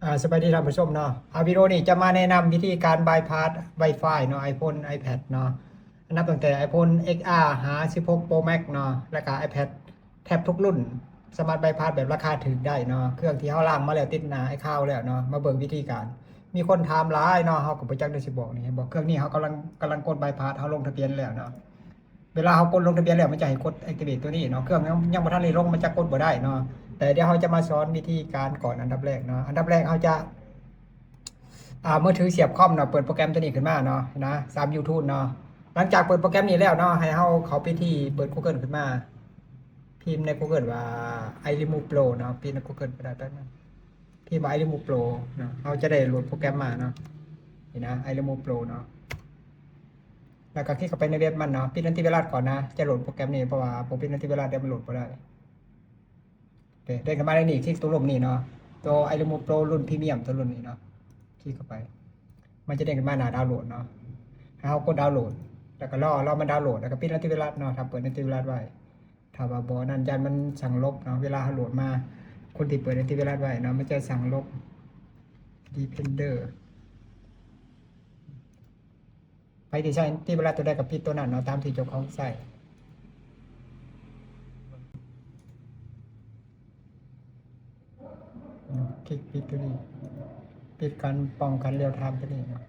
ອ່າ ສະບາຍດີທ່ານຜູ້ຊົມເນາະ. ອ່າ ວິດີໂອນີ້ຈະມາແນະນຳວິທີການບາຍພາສ Wi-Fi ເນາະ iPhone iPad ເນາະ ນັບຕັ້ງແຕ່ iPhone ເອັກອາ ຫາ ສິບຫົກ Pro Max ເນາະ ແລ້ວກະ iPad ແທບທຸກລຸ້ນ ສາມາດບາຍພາສແບບລາຄາຖືກໄດ້ເນາະ. ເຄື່ອງທີ່ເຮົາລ້າງມາແລ້ວ ຕິດໜ້າ iCloud ແລ້ວເນາະ. ມາເບິ່ງວິທີການ ມີຄົນຖາມຫຼາຍເນາະ ເຮົາກໍບໍ່ຈັກໄດ້ຊິບອກນີ້. ເຫັນບໍ່ ເຄື່ອງນີ້ເຮົາກຳລັງ ກຳລັງກົດບາຍພາສ ເຮົາລົງທະບຽນແລ້ວເນາະ. ເວລາເຮົາກົດລົງທະບຽນແລ້ວ ມັນຈະໃຫ້ກົດ activate ຕົວນີ້ເນາະ. ເຄື່ອງຍັງ ຍັງບໍ່ທັນໄດ້ລົງ ມັນຈະກົດບໍ່ໄດ້ເນາະ. ແຕ່ດຽວເຮົາຈະມາສອນວິທີການກ່ອນ ອັນດັບແລກເນາະ. ອັນດັບແລກເຮົາຈະ ອ່າ ມືຖືສຽບຄອມເນາະ ເປີດໂປຣແກຣມຕົວນີ້ຂຶ້ນມາເນາະ ນະ ສາມ YouTube ເນາະ. ຫຼັງຈາກເປີດໂປຣແກຣມນີ້ແລ້ວເນາະ ໃຫ້ເຮົາເຂົ້າໄປທີ່ ເປີດ Google ຂຶ້ນມາ ພິມໃນ Google ວ່າ iRemove Pro ເນາະ. ພິມໃນ Google ກໍໄດ້ ແປັບໜຶ່ງ ພິມວ່າ iRemove Pro ເນາະ. ເຮົາຈະໄດ້ໂຫຼດໂປຣແກຣມມາເນາະ ນີ້ນະ iRemove Pro ເນາະ. ແລ້ວກໍຄລິກເຂົ້າໄປໃນເວັບມັນເນາະ. ປິດແອນຕີໄວຣັສກ່ອນນະ ຈະໂຫຼດໂປຣແກຣມນີ້ ເພາະວ່າບໍ່ປິດແອນຕີໄວຣັສແລ້ວມັນໂຫຼດບໍ່ໄດ້. ໂອເຄ ເດ້ງຂຶ້ນມາໃນນີ້ ຄລິກຕົງລຸ່ມນີ້ເນາະ ຕົວ iRemove Pro ລຸ້ນ Premium ຕົວລຸ້ນນີ້ເນາະ. ຄລິກເຂົ້າໄປ ມັນຈະເດ້ງຂຶ້ນມາໜ້າດາວໂຫຼດເນາະ. ໃຫ້ເຮົາກົດດາວໂຫຼດ ແລ້ວກໍລໍ ລໍມັນດາວໂຫຼດ ແລ້ວກໍປິດແອນຕີໄວຣັສເນາະ ຖ້າເປີດແອນຕີໄວຣັສໄວ້. ຖ້າວ່າບໍ່ນັ້ນ ຢ້ານມັນສັ່ງລົບເນາະ. ເວລາເຮົາໂຫຼດມາ ຄົນທີ່ເປີດແອນຕີໄວຣັສໄວ້ເນາະ ມັນຈະສັ່ງລົບ Defender. ໃຜທີ່ໃຊ້ແອນຕີໄວຣັສຕົວໃດກໍປິດຕົວນັ້ນເນາະ ຕາມທີ່ເຈົ້າຂອງໃຊ້. ຄລິກປິດຕົວນີ້ ປິດການປ້ອງກັນ Real Time ຕົວນີ້ເນາະ.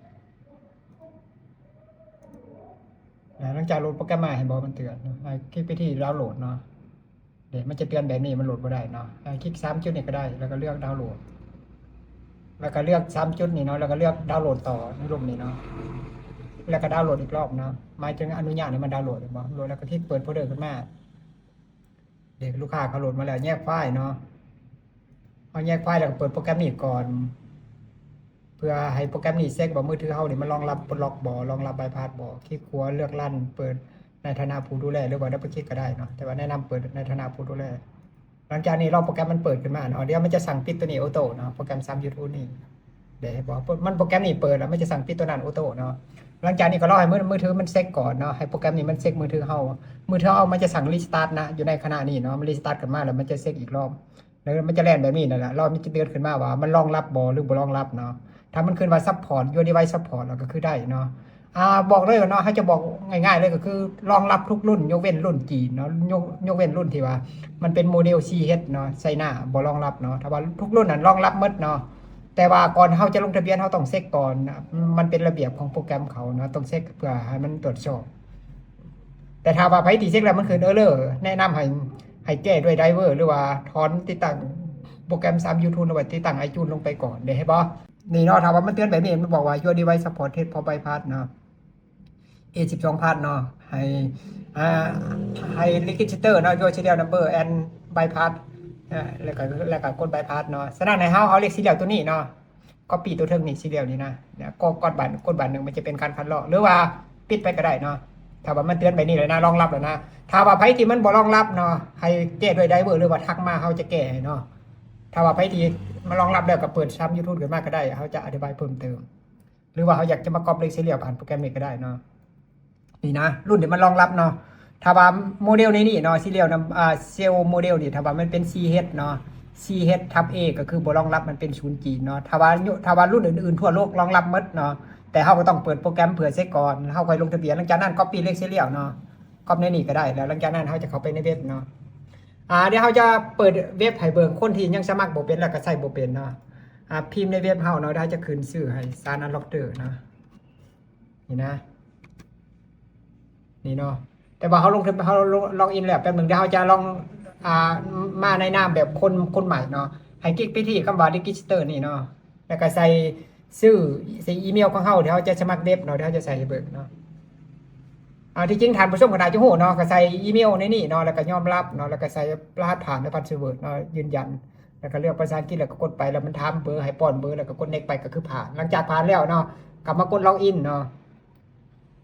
ແລ້ວຫຼັງຈາກໂຫຼດໂປຣແກຣມມາ ເຫັນບໍ່ ມັນເຕືອນເນາະ ໃຫ້ຄລິກໄປທີ່ດາວໂຫຼດເນາະ. ເດ້ ມັນຈະເຕືອນແບບນີ້ ມັນໂຫຼດບໍ່ໄດ້ເນາະ. ໃຫ້ຄລິກສາມຈຸດນີ້ກໍໄດ້ ແລ້ວກໍເລືອກດາວໂຫຼດ ແລ້ວກໍເລືອກສາມຈຸດນີ້ເນາະ ແລ້ວກໍເລືອກດາວໂຫຼດຕໍ່ໃນລຸ່ມນີ້ເນາະ ແລ້ວກໍດາວໂຫຼດອີກລອບເນາະ. ໝາຍເຖິງອະນຸຍາດໃຫ້ມັນດາວໂຫຼດ ເຫັນບໍ່ ໂຫຼດແລ້ວກໍຄລິກເປີດໂຟລເດີຂຶ້ນມາ. ເດ້ ລູກຄ້າເຂົາໂຫຼດມາແລ້ວ ແຍກໄຟລ໌ເນາະ. ເຮົາແຍກໄຟລ໌ແລ້ວກໍເປີດໂປຣແກຣມນີ້ກ່ອນ ເພື່ອໃຫ້ໂປຣແກຣມນີ້ເຊັກວ່າມືຖືເຮົານີ້ມັນລອງຮັບປົດລັອກບໍ່ ລອງຮັບບາຍພາສບໍ່. ຄລິກຂວາເລືອກ Run ເປີດໃນຖານະຜູ້ດູແລ ຫຼືວ່າ Double Click ກໍໄດ້ເນາະ ແຕ່ວ່າແນະນຳເປີດໃນຖານະຜູ້ດູແລ. ຫຼັງຈາກນີ້ລໍໂປຣແກຣມມັນເປີດຂຶ້ນມາເນາະ ດຽວມັນຈະສັ່ງປິດຕົວນີ້ໂອໂຕ້ເນາະ ໂປຣແກຣມສາມຢູທູບນີ້. ເດ້ ເຫັນບໍ່ ມັນໂປຣແກຣມນີ້ເປີດແລ້ວ ມັນຈະສັ່ງປິດຕົວນັ້ນໂອໂຕ້ເນາະ. ຫຼັງຈາກນີ້ກໍລໍໃຫ້ມື ມືຖືມັນເຊັກກ່ອນເນາະ ໃຫ້ໂປຣແກຣມນີ້ມັນເຊັກມືຖືເຮົາ. ມືຖືເຮົາມັນຈະສັ່ງ Restart ນະ ຢູ່ໃນຂະນະນີ້ເນາະ ມັນ Restart ຂຶ້ນມາແລ້ວມັນຈະເຊັກອີກລອບ ແລ້ວມັນຈະແລ່ນແບບນີ້ແຫຼະ ລອບນີ້ຈະເຕືອນຂຶ້ນມາວ່າມັນລອງຮັບບໍ່ ຫຼືບໍ່ລອງຮັບເນາະ. ຖ້າມັນຂຶ້ນວ່າ Support Your Device Support ແລ້ວກໍຄືໄດ້ເນາະ. ອ່າ ບອກເລີຍເນາະ ເຮົາຈະບອກງ່າຍໆເລີຍ ກໍຄືລອງຮັບທຸກລຸ້ນ ຍົກເວັ້ນລຸ້ນຈີນເນາະ ຍົກ ຍົກເວັ້ນລຸ້ນທີ່ວ່າມັນເປັນໂມເດວ C H ເນາະ ໄຊນາບໍ່ລອງຮັບເນາະ. ຖ້າວ່າທຸກລຸ້ນນັ້ນລອງຮັບໝົດເນາະ ແຕ່ວ່າກ່ອນເຮົາຈະລົງທະບຽນ ເຮົາຕ້ອງເຊັກກ່ອນນະ ມັນເປັນລະບຽບຂອງໂປຣແກຣມເຂົາເນາະ ຕ້ອງເຊັກເພື່ອໃຫ້ມັນຕວດສອບ. ແຕ່ຖ້າວ່າໃຜທີ່ເຊັກແລ້ວມັນຂຶ້ນ Error ແນະນຳໃຫ້ ໃຫ້ແກ້ດ້ວຍ Driver ຫຼືວ່າຖອນຕິດຕັ້ງໂປຣແກຣມສາມຢູທູບ ຫຼືວ່າຕິດຕັ້ງ iTunes ລົງໄປກ່ອນເດ້ ເຫັນບໍ່? ນີ້ເນາະ ຖ້າວ່າມັນເຕືອນແບບນີ້ ມັນບອກວ່າ Your device supported for bypass ເນາະ A twelve pass ເນາະ ໃຫ້ ອ່າ ໃຫ້ register ເນາະ Your serial number and bypass ເອີ ແລ້ວກໍ ແລ້ວກໍກົດ bypass ເນາະ. ສະນັ້ນໃຫ້ເຮົາເອົາເລກ serial ຕົວນີ້ເນາະ copy ຕົວເທິງນີ້ serial ນີ້ນະ ແລ້ວກໍກົດບາດ ກົດບາດໜຶ່ງ ມັນຈະເປັນການຄັດລອກ ຫຼືວ່າປິດໄປກໍໄດ້ເນາະ. ຖ້າວ່າມັນເຕືອນແບບນີ້ແລ້ວນະ ລອງຮັບແລ້ວນະ. ຖ້າວ່າໃຜທີ່ມັນບໍ່ລອງຮັບເນາະ ໃຫ້ແກ້ດ້ວຍ Driver ຫຼືວ່າທັກມາ ເຮົາຈະແກ້ໃຫ້ເນາະ. ຖ້າວ່າໃຜທີ່ມັນລອງຮັບແລ້ວ ກໍເປີດສາມຢູທູບຂຶ້ນມາກໍໄດ້ ເຮົາຈະອະທິບາຍເພີ່ມເຕີມ ຫຼືວ່າເຮົາຢາກຈະມາກັອບເລກ serial ຜ່ານໂປຣແກຣມນີ້ກໍໄດ້ເນາະ. ນີ້ນະ ລຸ້ນທີ່ມັນລອງຮັບເນາະ. ຖ້າວ່າໂມເດວໃນນີ້ເນາະ serial ນຳ ອ່າ serial model ນີ້ ຖ້າວ່າມັນເປັນ C H ເນາະ C H ທັບ A ກໍຄືບໍ່ລອງຮັບ ມັນເປັນສູນຈີນເນາະ. ຖ້າວ່າ ຖ້າວ່າລຸ້ນອື່ນໆທົ່ວໂລກລອງຮັບໝົດເນາະ ແຕ່ເຮົາກໍຕ້ອງເປີດໂປຣແກຣມເພື່ອເຊັກກ່ອນ ເຮົາຄ່ອຍລົງທະບຽນ. ຫຼັງຈາກນັ້ນ copy ເລກ serial ເນາະ copy ໃນນີ້ກໍໄດ້. ແລ້ວຫຼັງຈາກນັ້ນເຮົາຈະເຂົ້າໄປໃນເວັບເນາະ. ອ່າ ດຽວເຮົາຈະເປີດເວັບໃຫ້ເບິ່ງ ຄົນທີ່ຍັງສະໝັກບໍ່ເປັນ ແລ້ວກໍໃຊ້ບໍ່ເປັນເນາະ. ອ່າ ພິມໃນເວັບເຮົາເນາະ ດຽວເຮົາຈະຂຶ້ນຊື່ໃຫ້ Shan Unlocker ເນາະ. ນີ້ນະ ນີ້ເນາະ ແຕ່ວ່າເຮົາລົງ ເຮົາ log in ແລ້ວ. ແປັບໜຶ່ງ ດຽວເຮົາຈະລອງ ອ່າ ມາໃນນາມແບບຄົນ ຄົນໃໝ່ເນາະ. ໃຫ້ຄລິກໄປທີ່ຄຳວ່າ register ນີ້ເນາະ ແລ້ວກໍໃສ່ຊື່ ໃສ່ອີເມວຂອງເຮົາທີ່ເຮົາຈະສະໝັກເວັບເນາະ ທີ່ເຮົາຈະໃສ່ໃຫ້ເບິ່ງເນາະ. ອ່າ ທີ່ຈິງທ່ານຜູ້ຊົມກໍໜ້າຈະຮູ້ເນາະ ກໍໃສ່ອີເມວໃນນີ້ເນາະ ແລ້ວກໍຍອມຮັບເນາະ ແລ້ວກໍໃສ່ລະຫັດຜ່ານ ແລະ password ເນາະ ຢືນຢັນ. ແລ້ວກໍເລືອກພາສາອັງກິດ ແລ້ວກໍກົດໄປ ແລ້ວມັນຖາມເບີ ໃຫ້ປ້ອນເບີ ແລ້ວກໍກົດ next ໄປ ກໍຄືຜ່ານ. ຫຼັງຈາກຜ່ານແລ້ວເນາະ ກໍມາກົດ log in ເນາະ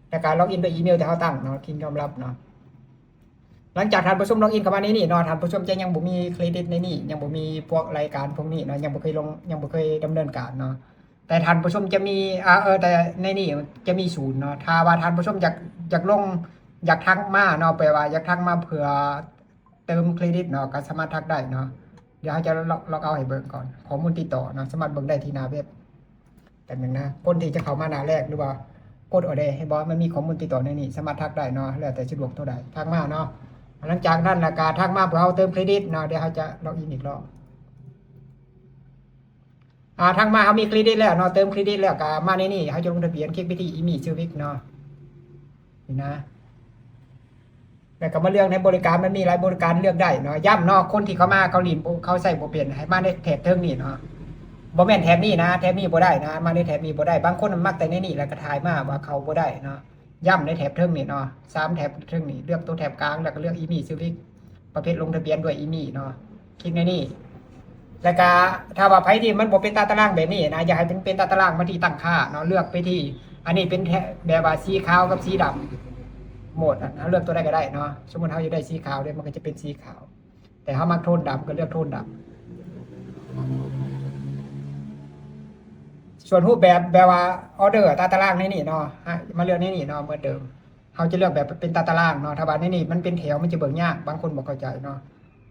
ແລ້ວກໍ log in ດ້ວຍອີເມວທີ່ເຮົາຕັ້ງເນາະ ຄລິກຍອມຮັບເນາະ. ຫຼັງຈາກທ່ານຜູ້ຊົມ log in ເຂົ້າມາໃນນີ້ເນາະ ທ່ານຜູ້ຊົມຈະຍັງບໍ່ມີເຄຣດິດໃນນີ້ ຍັງບໍ່ມີພວກລາຍການພວກນີ້ເນາະ ຍັງບໍ່ເຄີຍລົງ ຍັງບໍ່ເຄີຍດຳເນີນການເນາະ. ແຕ່ທ່ານຜູ້ຊົມຈະມີ ອ່າ ເອີ ແຕ່ໃນນີ້ຈະມີສູນເນາະ. ຖ້າວ່າທ່ານຜູ້ຊົມຢາກ ຢາກລົງ ຢາກທັກມາເນາະ ແປວ່າຢາກທັກມາເພື່ອ ເຕີມເຄຣດິດເນາະ ກໍສາມາດທັກໄດ້ເນາະ. ດຽວເຮົາຈະລັອກ ລັອກເອົາໃຫ້ເບິ່ງກ່ອນ ຂໍ້ມູນຕິດຕໍ່ເນາະ ສາມາດເບິ່ງໄດ້ທີ່ໜ້າເວັບ. ແປັບໜຶ່ງນະ ຄົນທີ່ຈະເຂົ້າມາໜ້າແລກ ຫຼືວ່າກົດເອົາເດ້ ເຫັນບໍ່? ມັນມີຂໍ້ມູນຕິດຕໍ່ໃນນີ້ ສາມາດທັກໄດ້ເນາະ ແລ້ວແຕ່ສະດວກໂຕໃດ ທັກມາເນາະ. ຫຼັງຈາກນັ້ນລະກະທັກມາເພື່ອເຮົາເຕີມເຄຣດິດເນາະ. ດຽວເຮົາຈະລັອກອິນອີກລອບ. ອາ ທັກມາ ເຮົາມີເຄຣດິດແລ້ວເນາະ ເຕີມເຄຣດິດແລ້ວກະມາໃນນີ້ ເຮົາຈະລົງທະບຽນ ຄລິກໄປທີ່ Email Service ເນາະ ນີ້ນະ. ແລ້ວກໍມາເລືອກໃນບໍລິການ ມັນມີຫຼາຍບໍລິການເລືອກໄດ້ເນາະ. ຢ້ຳເນາະ ຄົນທີ່ເຂົ້າມາ ເຂົາຫຼິ້ນບໍ່ ເຂົາໃຊ້ບໍ່ເປັນ ໃຫ້ມາໃນແຖບເທິງນີ້ເນາະ. ບໍ່ແມ່ນແຖບນີ້ນະ ແຖບນີ້ບໍ່ໄດ້ນະ ມາໃນແຖບນີ້ບໍ່ໄດ້. ບາງຄົນມັກແຕ່ໃນນີ້ ແລ້ວກໍຖ່າຍມາວ່າເຂົ້າບໍ່ໄດ້ເນາະ. ຢ້ຳໃນແຖບເທິງນີ້ເນາະ ສາມແຖບເທິງນີ້ ເລືອກໂຕແຖບກາງ ແລ້ວກໍເລືອກ Email Service ປະເພດລົງທະບຽນດ້ວຍ Email ເນາະ. ຄລິກໃນນີ້ ແລ້ວກະຖ້າວ່າໃຜທີ່ມັນບໍ່ເປັນຕາຕະລາງແບບນີ້ນະ ຢາກໃຫ້ເປັນ ເປັນຕາຕະລາງ ມາທີ່ຕັ້ງຄ່າເນາະ ເລືອກໄປທີ່ ອັນນີ້ເປັນແຖບແບບວ່າສີຂາວກັບສີດຳ ໂໝດ ເຮົາເລືອກຕົວໃດກໍໄດ້ເນາະ. ສົມມຸດເຮົາຢາກໄດ້ສີຂາວເດ້ ມັນກໍຈະເປັນສີຂາວ ແຕ່ເຮົາມັກໂທນດຳກໍເລືອກໂທນດຳ. ສ່ວນຮູບແບບ ແບບວ່າອໍເດີຕາຕະລາງໃນນີ້ເນາະ ໃຫ້ມາເລືອກໃນນີ້ເນາະ ເໝືອນເດີມ. ເຮົາຈະເລືອກແບບເປັນຕາຕະລາງເນາະ ຖ້າວ່າໃນນີ້ມັນເປັນແຖວ ມັນຈະເບິ່ງຍາກ ບາງຄົນບໍ່ເຂົ້າໃຈເນາະ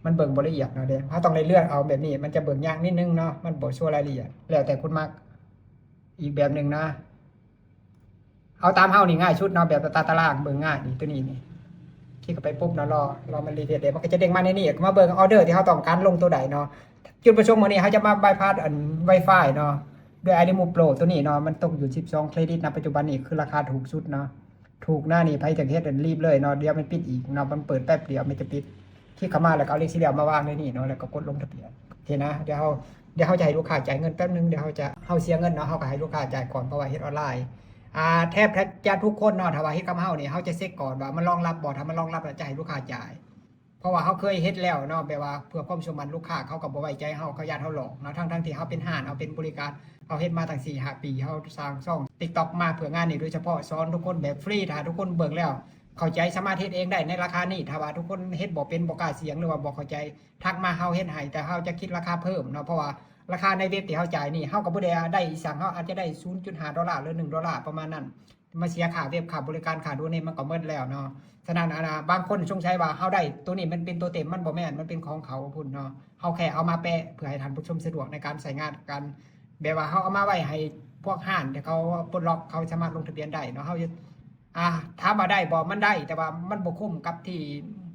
ມັນເບິ່ງບໍ່ລະອຽດເນາະເດ້. ເຮົາຕ້ອງໄດ້ເລືອກເອົາແບບນີ້ ມັນຈະເບິ່ງຍາກນິດໜຶ່ງເນາະ ມັນບໍ່ໂຊລາຍລະອຽດ ແລ້ວແຕ່ຄົນມັກ. ອີກແບບໜຶ່ງນະ ເອົາຕາມເຮົານີ້ງ່າຍສຸດເນາະ ແບບຕາຕະລາງເບິ່ງງ່າຍນີ້ ຕົວນີ້ນີ້ ຄລິກເຂົ້າໄປປຸບເນາະ ລໍ ລໍມັນຣີເຟຣຊເດ້ ມັນກໍຈະເດ້ງມາໃນນີ້ ມາເບິ່ງອໍເດີທີ່ເຮົາຕ້ອງການລົງຕົວໃດເນາະ. ຈຸດປະສົງມື້ນີ້ເຮົາຈະມາບາຍພາສອັນ Wi-Fi ເນາະ ດ້ວຍ Animal Pro ຕົວນີ້ເນາະ ມັນຕົກຢູ່ສິບສອງເຄຣດິດນະ ປັດຈຸບັນນີ້ຄືລາຄາຖືກສຸດເນາະ. ຖືກນະນີ້ ໃຜຢາກເຮັດອັນ ລີບເລີຍເນາະ ດຽວມັນປິດອີກເນາະ ມັນເປີດແປັບດຽວມັນຈະປິດ. ຄລິກເຂົ້າມາ ແລ້ວກໍເອົາເລກຊີຣຽວມາວາງໃນນີ້ເນາະ ແລ້ວກໍກົດລົງທະບຽນ ໂອເຄນະ. ດຽວເຮົາ ດຽວເຮົາຈະໃຫ້ລູກຄ້າຈ່າຍເງິນແປັບໜຶ່ງ ດຽວເຮົາຈະ ເຮົາເສຍເງິນເນາະ ເຮົາກໍໃຫ້ລູກຄ້າຈ່າຍກ່ອນ ເພາະວ່າເຮັດອອນລາຍ. ອ່າ ແທບຈະທຸກຄົນເນາະ ຖ້າວ່າເຮັດກັບເຮົານີ້ ເຮົາຈະເຊັກກ່ອນວ່າມັນລອງຮັບບໍ່ ຖ້າມັນລອງຮັບແລ້ວຈະໃຫ້ລູກຄ້າຈ່າຍ ເພາະວ່າເຮົາເຄີຍເຮັດແລ້ວເນາະ ແບບວ່າເພື່ອຄວາມເຊື່ອໝັ້ນລູກຄ້າ ເຂົາກໍບໍ່ໄວ້ໃຈເຮົາ ເຂົາຢ້ານເຮົາຫຼອກເນາະ ທັງໆທີ່ເຮົາເປັນຮ້ານ ເຮົາເປັນບໍລິການ ເຮົາເຮັດມາຕັ້ງສີ່ຫ້າປີ ເຮົາສ້າງຊ່ອງ TikTok ມາເພື່ອງານນີ້ໂດຍສະເພາະ ສອນທຸກຄົນແບບຟຣີ ຖ້າທຸກຄົນເບິ່ງແລ້ວເຂົ້າໃຈ ສາມາດເຮັດເອງໄດ້ໃນລາຄານີ້. ຖ້າວ່າທຸກຄົນເຮັດບໍ່ເປັນ ບໍ່ກ້າສ່ຽງ ຫຼືວ່າບໍ່ເຂົ້າໃຈ ທັກມາ ເຮົາເຮັດໃຫ້ ແຕ່ເຮົາຈະຄິດລາຄາເພີ່ມເນາະ ເພາະວ່າລາຄາໃນເວັບທີ່ເຮົາຈ່າຍນີ້ ເຮົາກໍບໍ່ໄດ້ໄດ້ອີ່ຫຍັງ ເຮົາອາດຈະໄດ້ສູນຈຸດຫ້າໂດລາ ຫຼື ໜຶ່ງໂດລາ ປະມານນັ້ນ ມາເສຍຄ່າເວັບ ຄ່າບໍລິການ ຄ່າໂດເນດ ມັນກໍໝົດແລ້ວເນາະ. ສະນັ້ນ ອັນນ່າ ບາງຄົນສົງໄສວ່າເຮົາໄດ້ໂຕນີ້ ມັນເປັນໂຕເຕັມ ມັນບໍ່ແມ່ນ ມັນເປັນຂອງເຂົາພຸ້ນເນາະ ເຮົາແຄ່ເອົາມາແປະເພື່ອໃຫ້ທ່ານຜູ້ຊົມສະດວກໃນການໃຊ້ງານ ການ ແບບວ່າເຮົາເອົາມາໄວ້ໃຫ້ພວກຮ້ານທີ່ເຂົາປົດລັອກ ເຂົາສາມາດລົງທະບຽນໄດ້ເນາະ. ເຮົາ ອ່າ ຖາມວ່າໄດ້ບໍ່? ມັນໄດ້ ແຕ່ວ່າມັນບໍ່ຄຸ້ມກັບທີ່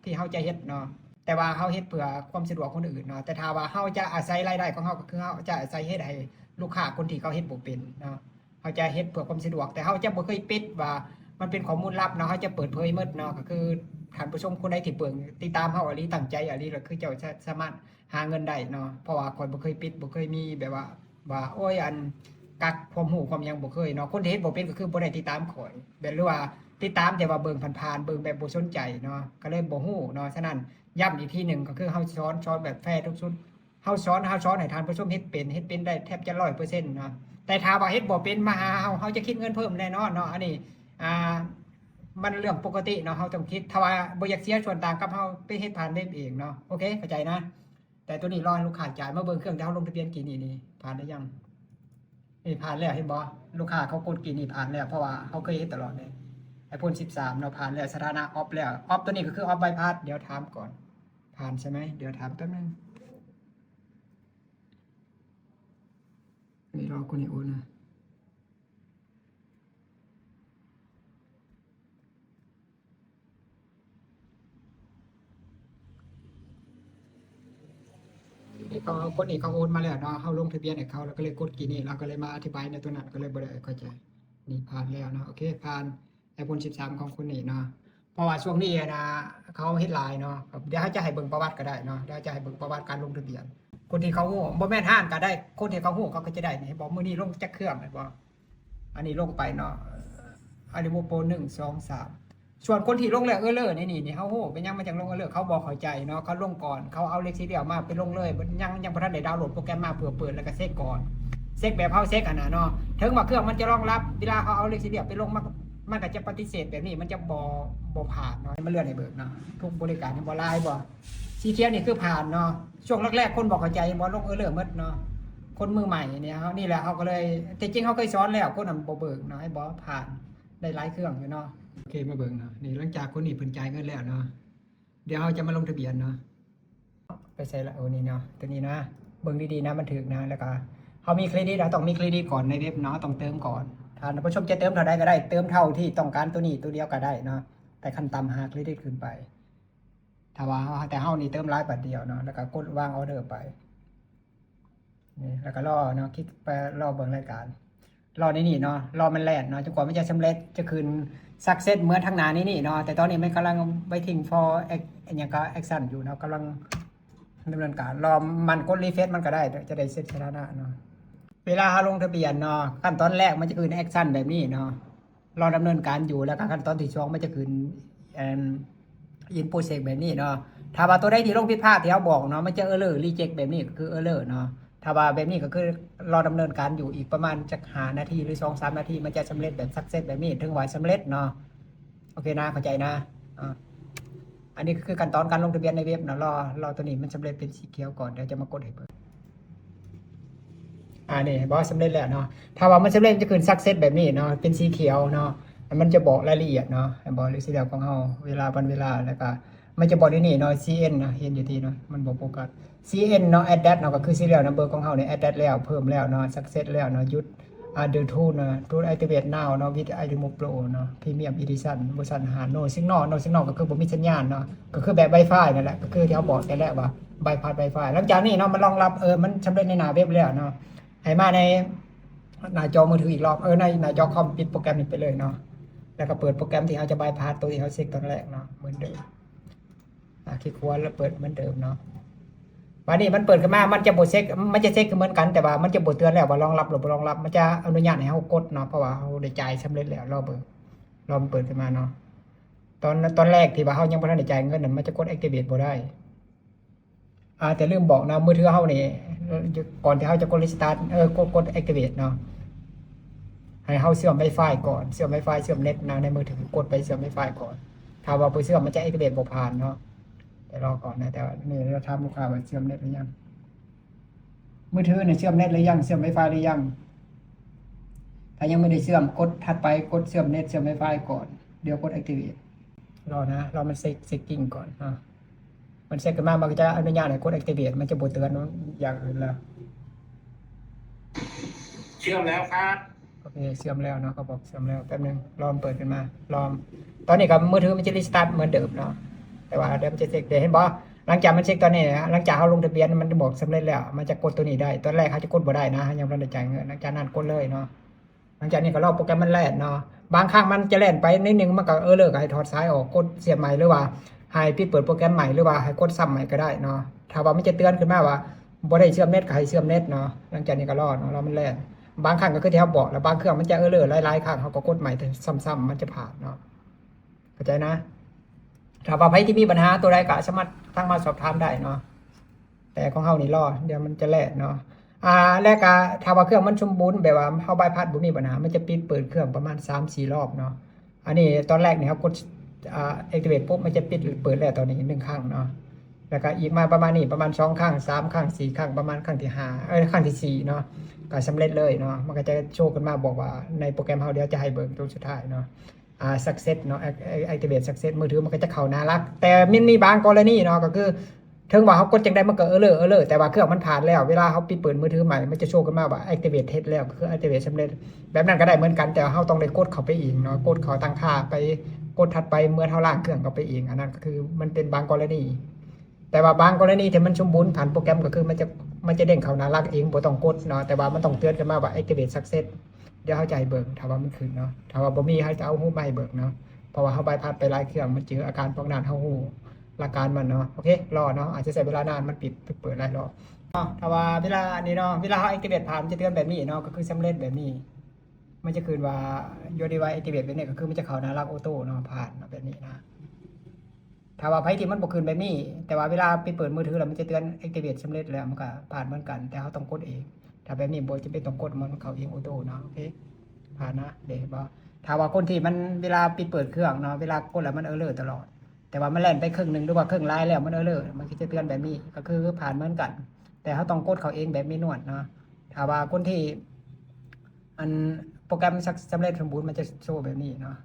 ທີ່ເຮົາຈະເຮັດເນາະ ແຕ່ວ່າເຮົາເຮັດເພື່ອຄວາມສະດວກຄົນອື່ນເນາະ. ແຕ່ຖ້າວ່າເຮົາຈະອາໄສລາຍໄດ້ຂອງເຮົາ ກໍຄືເຮົາຈະອາໄສເຮັດໃຫ້ລູກຄ້າຄົນທີ່ເຂົາເຮັດບໍ່ເປັນເນາະ ເຮົາຈະເຮັດເພື່ອຄວາມສະດວກ ແຕ່ເຮົາຈະບໍ່ເຄີຍປິດວ່າມັນເປັນຂໍ້ມູນລັບເນາະ ເຮົາຈະເປີດເຜີຍໝົດເນາະ. ກໍຄືທ່ານຜູ້ຊົມຄົນໃດທີ່ເບິ່ງ ຕິດຕາມເຮົາອີ່ຫຼີ ຕັ້ງໃຈອີ່ຫຼີ ກໍຄືເຈົ້າຈະສາມາດຫາເງິນໄດ້ເນາະ ເພາະວ່າຂ້ອຍບໍ່ເຄີຍປິດ ບໍ່ເຄີຍມີແບບວ່າ ວ່າ ໂອ້ຍ ອັນ ກັກຄວາມຮູ້ຄວາມຫຍັງ ບໍ່ເຄີຍເນາະ. ຄົນທີ່ເຮັດບໍ່ເປັນກໍຄືບໍ່ໄດ້ຕິດຕາມຂ້ອຍ ແບບ ຫຼືວ່າຕິດຕາມແຕ່ວ່າເບິ່ງຜ່ານໆ ເບິ່ງແບບບໍ່ສົນໃຈເນາະ ກໍເລີຍບໍ່ຮູ້ເນາະ. ສະນັ້ນ ຢ້ຳອີກທີໜຶ່ງ ກໍຄືເຮົາສອນ ສອນແບບແຟທຸກສຸດ ເຮົາສອນ ເຮົາສອນໃຫ້ທ່ານຜູ້ຊົມເຮັດເປັນ ເຮັດເປັນໄດ້ແທບຈະຮ້ອຍເປີເຊັນເນາະ. ແຕ່ຖ້າວ່າເຮັດບໍ່ເປັນ ມາຫາເຮົາ ເຮົາຈະຄິດເງິນເພີ່ມແນ່ນອນເນາະ. ອັນນີ້ ອ່າ ມັນເລື່ອງປົກກະຕິເນາະ ເຮົາຕ້ອງຄິດ ຖ້າວ່າບໍ່ຢາກເສຍສ່ວນຕ່າງກັບເຮົາໄປເຮັດຜ່ານເວັບເອງເນາະ. ໂອເຄ ເຂົ້າໃຈນະ. ແຕ່ໂຕນີ້ລໍໃຫ້ລູກຄ້າຈ່າຍ. ມາເບິ່ງເຄື່ອງທີ່ເຮົາລົງທະບຽນກີ້ນີ້ ນີ້ຜ່ານຫຼືຍັງ? ນີ້ຜ່ານແລ້ວ ເຫັນບໍ່? ລູກຄ້າເຂົາກົດກີ້ນີ້ຜ່ານແລ້ວ ເພາະວ່າເຮົາເຄີຍເຮັດຕະຫຼອດເດ້. iPhone ສິບສາມເນາະ ຜ່ານແລ້ວ ສະຖານະ off ແລ້ວ. Off ໂຕນີ້ກໍຄື off bypass. ດຽວຖາມກ່ອນ ຜ່ານໃຊ່ໄໝ? ດຽວຖາມແປັບໜຶ່ງ. ນີ້ລໍຄົນນີ້ໂອນນະ. ນີ້ເຂົາ ຄົນນີ້ເຂົາໂອນມາແລ້ວເນາະ ເຮົາລົງທະບຽນໃຫ້ເຂົາ ແລ້ວກໍເລີຍກົດກີ້ນີ້ ລາວກໍເລີຍມາອະທິບາຍໃນຕົວນັ້ນ ກໍເລີຍບໍ່ໄດ້ເຂົ້າໃຈ. ນີ້ຜ່ານແລ້ວເນາະ ໂອເຄ ຜ່ານ iPhone ສິບສາມຂອງຄົນນີ້ເນາະ. ເພາະວ່າຊ່ວງນີ້ນະ ເຂົາເຮັດຫຼາຍເນາະ. ດຽວເຮົາຈະໃຫ້ເບິ່ງປະຫວັດກໍໄດ້ເນາະ ດຽວເຮົາຈະໃຫ້ເບິ່ງປະຫວັດການລົງທະບຽນ. ຄົນທີ່ເຂົາຮູ້ ບໍ່ແມ່ນຮ້ານກໍໄດ້ ຄົນທີ່ເຂົາຮູ້ເຂົາກໍຈະໄດ້. ນີ້ ເຫັນບໍ່? ມື້ນີ້ລົງຈັກເຄື່ອງ ເຫັນບໍ່? ອັນນີ້ລົງໄປເນາະ Animal Pro ໜຶ່ງ ສອງ ສາມ. ສ່ວນຄົນທີ່ລົງແລ້ວ error ໃນນີ້ນີ້ ເຮົາຮູ້ເປັນຫຍັງມັນຈັ່ງລົງ error ເຂົາບໍ່ເຂົ້າໃຈເນາະ ເຂົາລົງກ່ອນ ເຂົາເອົາເລກຊີຣຽວມາໄປລົງເລີຍ ຍັງ ຍັງບໍ່ທັນໄດ້ດາວໂຫຼດໂປຣແກຣມມາເພື່ອເປີດ ແລ້ວກໍເຊັກກ່ອນ ເຊັກແບບເຮົາເຊັກຫັ້ນນະເນາະ. ເຖິງວ່າເຄື່ອງມັນຈະຮອງຮັບ ເວລາເຮົາເອົາເລກຊີຣຽວໄປລົງ ມັນ ມັນກໍຈະປະຕິເສດແບບນີ້ ມັນຈະບໍ່ ບໍ່ຜ່ານເນາະ. ມັນເລື່ອນໃຫ້ເບິ່ງເນາະ ທຸກບໍລິການ ເຫັນບໍ່? ລາຍບໍ່? ສີຂຽວນີ້ຄືຜ່ານເນາະ. ຊ່ວງແລກໆຄົນບໍ່ເຂົ້າໃຈ ເຫັນບໍ່? ລົງ error ໝົດເນາະ ຄົນມືໃໝ່ນີ້. ເຮົາ ນີ້ແຫຼະ ເຮົາກໍເລີຍ ທີ່ຈິງເຮົາເຄີຍສອນແລ້ວ ຄົນນັ້ນບໍ່ເບິ່ງເນາະ ເຫັນບໍ່? ຜ່ານ ໄດ້ຫຼາຍເຄື່ອງຢູ່ເນາະ. ໂອເຄ ມາເບິ່ງເນາະ ນີ້ ຫຼັງຈາກຄົນນີ້ເພິ່ນຈ່າຍເງິນແລ້ວເນາະ ດຽວເຮົາຈະມາລົງທະບຽນເນາະ. ໄປໃສ່ລະ? ໂອ້ ນີ້ເນາະ ຕົວນີ້ນະ ເບິ່ງດີໆນະ ມັນຖືກນະ. ແລ້ວກໍເຮົາມີເຄຣດິດ ເຮົາຕ້ອງມີເຄຣດິດກ່ອນໃນເວັບເນາະ ເຮົາຕ້ອງເຕີມກ່ອນ. ທ່ານຜູ້ຊົມຈະເຕີມເທົ່າໃດກໍໄດ້ ເຕີມເທົ່າທີ່ຕ້ອງການ ຕົວນີ້ຕົວດຽວກໍໄດ້ເນາະ ແຕ່ຂັ້ນຕ່ຳຫ້າເຄຣດິດຂຶ້ນໄປ. ຖ້າວ່າເຮົາ ແຕ່ເຮົານີ້ເຕີມຫຼາຍບາດດຽວເນາະ ແລ້ວກໍກົດວາງອໍເດີໄປ ນີ້ ແລ້ວກໍລໍເນາະ ຄລິກໄປລໍເບິ່ງລາຍການ. ລໍໃນນີ້ເນາະ ລໍມັນແລ່ນເນາະ ຈົນກວ່າມັນຈະສຳເລັດ ຈະຂຶ້ນ success ເໝືອນທາງໜ້າໃນນີ້ເນາະ. ແຕ່ຕອນນີ້ມັນກຳລັງ waiting for act ອີ່ຫຍັງກໍ action ຢູ່ເນາະ ກຳລັງດຳເນີນການ. ລໍມັນກົດ refresh ມັນກໍໄດ້ ຈະໄດ້ເຊັກສະຖານະເນາະ. ເວລາເຮົາລົງທະບຽນເນາະ ຂັ້ນຕອນແລກມັນຈະຂຶ້ນ action ແບບນີ້ເນາະ ລໍດຳເນີນການຢູ່. ແລ້ວກໍຂັ້ນຕອນທີສອງມັນຈະຂຶ້ນ ເອີ່ມ in process ແບບນີ້ເນາະ. ຖ້າວ່າຕົວໃດທີ່ລົງຜິດພາດທີ່ເຮົາບອກເນາະ ມັນຈະ error reject ແບບນີ້ ກໍຄື error ເນາະ. ຖ້າວ່າແບບນີ້ກໍຄືລໍດຳເນີນການຢູ່ ອີກປະມານຈັກຫ້ານາທີ ຫຼື ສອງສາມນາທີ ມັນຈະສຳເລັດແບບ success ແບບນີ້ ຖືວ່າສຳເລັດເນາະ. ໂອເຄນະ ເຂົ້າໃຈນະ. ອ່າ ອັນນີ້ກໍຄືຂັ້ນຕອນການລົງທະບຽນໃນເວັບເນາະ ລໍ ລໍຕົວນີ້ມັນສຳເລັດເປັນສີຂຽວກ່ອນ ດຽວຈະມາກົດໃຫ້ເບິ່ງ. ອ່າ ນີ້ເຫັນບໍ່ ສຳເລັດແລ້ວເນາະ. ຖ້າວ່າມັນສຳເລັດ ມັນຈະຂຶ້ນ success ແບບນີ້ເນາະ ເປັນສີຂຽວເນາະ ມັນຈະບອກລາຍລະອຽດເນາະ ເຫັນບໍ່ ເລື່ອງ serial ຂອງເຮົາ ເວລາ ວັນເວລາ ແລ້ວກໍມັນຈະບອກໃນນີ້ເນາະ CN ເນາະ ເຫັນຢູ່ທີ່ເນາະ ມັນບໍ່ໂຟກັສ CN ເນາະ added ເນາະ ກໍຄື serial number ຂອງເຮົານີ້ added ແລ້ວ ເພີ່ມແລ້ວເນາະ success ແລ້ວເນາະ ຢຸດ ອ່າ due to ເນາະ to activate now ເນາະ with iRemove Pro ເນາະ Premium Edition ເວີຊັນຫ້າ no signal no signal ກໍຄືບໍ່ມີສັນຍານເນາະ ກໍຄືແບບ Wi-Fi ນັ້ນແຫຼະ ກໍຄືທີ່ເຮົາບອກແຕ່ແລກວ່າ bypass Wi-Fi. ຫຼັງຈາກນີ້ເນາະ ມັນລອງຮັບ ເອີ ມັນສຳເລັດໃນໜ້າເວັບແລ້ວເນາະ ໃຫ້ມາໃນໜ້າຈໍມືຖືອີກລອບ ເອີ ໃນໜ້າຈໍຄອມ ປິດໂປຣແກຣມນີ້ໄປເລີຍເນາະ ແລ້ວກໍເປີດໂປຣແກຣມທີ່ເຮົາຈະ bypass ຕົວທີ່ເຮົາເຊັກຕອນແລກເນາະ ເໝືອນເດີມ. ອ່າ ຄລິກຂວາແລ້ວເປີດເໝືອນເດີມເນາະ. ບາດນີ້ມັນເປີດຂຶ້ນມາ ມັນຈະບໍ່ເຊັກ ມັນຈະເຊັກຄືເໝືອນກັນ ແຕ່ວ່າມັນຈະບໍ່ເຕືອນແລ້ວວ່າລອງຮັບຫຼືບໍ່ລອງຮັບ ມັນຈະອະນຸຍາດໃຫ້ເຮົາກົດເນາະ ເພາະວ່າເຮົາໄດ້ຈ່າຍສຳເລັດແລ້ວ. ລໍເບິ່ງ ລໍມັນເປີດຂຶ້ນມາເນາະ. ຕອນ ຕອນແລກທີ່ວ່າເຮົາຍັງບໍ່ທັນໄດ້ຈ່າຍເງິນນັ້ນ ມັນຈະກົດ activate ບໍ່ໄດ້. ອ່າ ແຕ່ລືມບອກນະ ມືຖືເຮົານີ້ ເອີ ກ່ອນທີ່ເຮົາຈະກົດ restart ເອີ ກົດ ກົດ activate ເນາະ ໃຫ້ເຮົາເຊື່ອມ Wi-Fi ກ່ອນ ເຊື່ອມ Wi-Fi ເຊື່ອມເນັດນະ ໃນມືຖື ກົດໄປເຊື່ອມ Wi-Fi ກ່ອນ. ຖ້າວ່າບໍ່ເຊື່ອມ ມັນຈະ activate ບໍ່ຜ່ານເນາະ. ແຕ່ລໍກ່ອນນະ ແຕ່ວ່ານີ້ເຮົາຖາມລູກຄ້າວ່າເຊື່ອມເນັດຫຼືຍັງ ມືຖືນີ້ເຊື່ອມເນັດຫຼືຍັງ ເຊື່ອມ Wi-Fi ຫຼືຍັງ. ຖ້າຍັງບໍ່ໄດ້ເຊື່ອມ ກົດຖັດໄປ ກົດເຊື່ອມເນັດ ເຊື່ອມ Wi-Fi ກ່ອນ ດຽວກົດ activate. ລໍນະ ລໍມັນເຊັກ checking ກ່ອນເນາະ. ມັນເຊັກຂຶ້ນມາ ມັນກໍຈະອະນຸຍາດໃຫ້ກົດ activate ມັນຈະບໍ່ເຕືອນຢ່າງອື່ນແລ້ວ. ເຊື່ອມແລ້ວຄັບ. ໂອເຄ ເຊື່ອມແລ້ວເນາະ ເຂົາບອກເຊື່ອມແລ້ວ. ແປັບໜຶ່ງ ລໍມັນເປີດຂຶ້ນມາ ລໍ. ຕອນນີ້ກໍມືຖືມັນຈະ restart ເໝືອນເດີມເນາະ ແຕ່ວ່າດຽວມັນຈະເຊັກ ເຫັນບໍ່? ຫຼັງຈາກມັນເຊັກຕອນນີ້ ຫຼັງຈາກເຮົາລົງທະບຽນ ມັນຈະບອກສຳເລັດແລ້ວ ມັນຈະກົດຕົວນີ້ໄດ້. ຕອນແລກເຮົາຈະກົດບໍ່ໄດ້ນະ ເຮົາຍັງບໍ່ໄດ້ຈ່າຍເງິນ. ຫຼັງຈາກນັ້ນກົດເລີຍເນາະ. ຫຼັງຈາກນີ້ກໍລໍໂປຣແກຣມມັນແລ່ນເນາະ. ບາງຄັ້ງມັນຈະແລ່ນໄປໜ້ອຍໜຶ່ງ ມັນກໍ error ກໍໃຫ້ຖອດສາຍອອກ ກົດສຽບໃໝ່ ຫຼືວ່າໃຫ້ປິດເປີດໂປຣແກຣມໃໝ່ ຫຼືວ່າໃຫ້ກົດຊ້ຳໃໝ່ກໍໄດ້ເນາະ. ຖ້າວ່າມັນຈະເຕືອນຂຶ້ນມາວ່າບໍ່ໄດ້ເຊື່ອມເນັດ ກໍໃຫ້ເຊື່ອມເນັດເນາະ. ຫຼັງຈາກນີ້ກໍລໍເນາະ ລໍມັນແລ່ນ. ບາງຄັ້ງກໍຄືທີ່ເຮົາບອກແຫຼະ ບາງເຄື່ອງມັນຈະ error ຫຼາຍໆຄັ້ງ ເຮົາກໍກົດໃໝ່ຊ້ຳໆ ມັນຈະພາດເນາະ. ເຂົ້າໃຈນະ? ຖ້າວ່າໃຜທີ່ມີບັນຫາຕົວໃດກໍສາມາດທັກມາສອບຖາມໄດ້ເນາະ. ແຕ່ຂອງເຮົານີ້ລໍ ດຽວມັນຈະແລ່ນເນາະ. ອ່າ ແລ້ວກະຖ້າວ່າເຄື່ອງມັນສົມບູນ ແບບວ່າເຮົາບາຍພາດບໍ່ມີບັນຫາ ມັນຈະປິດເປີດເຄື່ອງປະມານສາມສີ່ລອບເນາະ. ອັນນີ້ຕອນແລກນີ້ເຮົາກົດ ອ່າ activate ປຸບ ມັນຈະປິດເປີດແລ້ວຕອນນີ້ໜຶ່ງຄັ້ງເນາະ. ແລ້ວກະອີກມາປະມານນີ້ ປະມານສອງຄັ້ງ ສາມຄັ້ງ ສີ່ຄັ້ງ ປະມານຄັ້ງທີຫ້າ ເອີ ຄັ້ງທີສີ່ເນາະ ກະສຳເລັດເລີຍເນາະ. ມັນກະຈະໂຊຂຶ້ນມາບອກວ່າໃນໂປຣແກຣມເຮົາ ດຽວຈະໃຫ້ເບິ່ງຕົວສຸດທ້າຍເນາະ. ອ່າ success ເນາະ activate success ມືຖືມັນກໍຈະເຂົ້າໜ້າຫຼັກ. ແຕ່ມັນມີບາງກໍລະນີເນາະ ກໍຄືເຖິງວ່າເຮົາກົດຈັ່ງໃດມັນກໍ error error ແຕ່ວ່າເຄື່ອງມັນຜ່ານແລ້ວ ເວລາເຮົາປິດເປີດມືຖືໃໝ່ ມັນຈະໂຊຂຶ້ນມາວ່າ activate ເຮັດແລ້ວ ກໍຄື activate ສຳເລັດ. ແບບນັ້ນກໍໄດ້ເໝືອນກັນ ແຕ່ວ່າເຮົາຕ້ອງໄດ້ກົດເຂົ້າໄປເອງເນາະ ກົດເຂົ້າຕັ້ງຄ່າໄປ ກົດຖັດໄປເໝືອນເຮົາລ້າງເຄື່ອງເຂົ້າໄປເອງ. ອັນນັ້ນກໍຄືມັນເປັນບາງກໍລະນີ. ແຕ່ວ່າບາງກໍລະນີທີ່ມັນສົມບູນ ຜ່ານໂປຣແກຣມກໍຄືມັນຈະ ມັນຈະເດ້ງເຂົ້າໜ້າຫຼັກເອງ ບໍ່ຕ້ອງກົດເນາະ ແຕ່ວ່າມັນຕ້ອງເຕືອນຂຶ້ນມາວ່າ activate success. ດຽວເຮົາຈະໃຫ້ເບິ່ງ ຖ້າວ່າມັນຂຶ້ນເນາະ ຖ້າວ່າບໍ່ມີ ເຮົາຈະເອົາຮູບມາໃຫ້ເບິ່ງເນາະ ເພາະວ່າເຮົາບາຍພາດໄປຫຼາຍເຄື່ອງ ມັນເຈີອາການພວກນັ້ນ ເຮົາຮູ້ຫຼັກການມັນເນາະ. ໂອເຄ ລໍເນາະ ອາດຈະໃຊ້ເວລານານ ມັນປິດ ເປີດຫຼາຍລອບເນາະ. ຖ້າວ່າເວລານີ້ເນາະ ເວລາເຮົາ activate ຜ່ານ ມັນຈະເຕືອນແບບນີ້ເນາະ ກໍຄືສຳເລັດແບບນີ້ ມັນຈະຂຶ້ນວ່າ your device activate ແບບນີ້ ກໍຄືມັນຈະເຂົ້າໜ້າຫຼັກ auto ເນາະ ຜ່ານເນາະ ແບບນີ້ນະ. ຖ້າວ່າໃຜທີ່ມັນບໍ່ຂຶ້ນແບບນີ້ ແຕ່ວ່າເວລາໄປເປີດມືຖືແລ້ວ ມັນຈະເຕືອນ activate ສຳເລັດແລ້ວ ມັນກໍຜ່ານເໝືອນກັນ ແຕ່ເຮົາຕ້ອງກົດເອງ. ຖ້າແບບນີ້ບໍ່ຈຳເປັນຕ້ອງກົດ ມັນເຂົ້າເອງ auto ເນາະ. ໂອເຄ ຜ່ານນະ ເດ້ເຫັນບໍ່? ຖ້າວ່າຄົນທີ່ມັນເວລາໄປເປີດເຄື່ອງເນາະ ເວລາກົດແລ້ວມັນ error ຕະຫຼອດ ແຕ່ວ່າມັນແລ່ນໄປເຄິ່ງໜຶ່ງ ຫຼືວ່າເຄິ່ງຫຼາຍແລ້ວມັນ error ມັນກໍຈະເຕືອນແບບນີ້ ກໍຄືຜ່ານເໝືອນກັນ ແຕ່ເຮົາຕ້ອງກົດເຂົ້າເອງແບບ manual ເນາະ. ຖ້າວ່າຄົນທີ່ ອັນ ໂປຣແກຣມສຳເລັດສົມບູນ ມັນຈະໂຊແບບນີ້ເນາະ.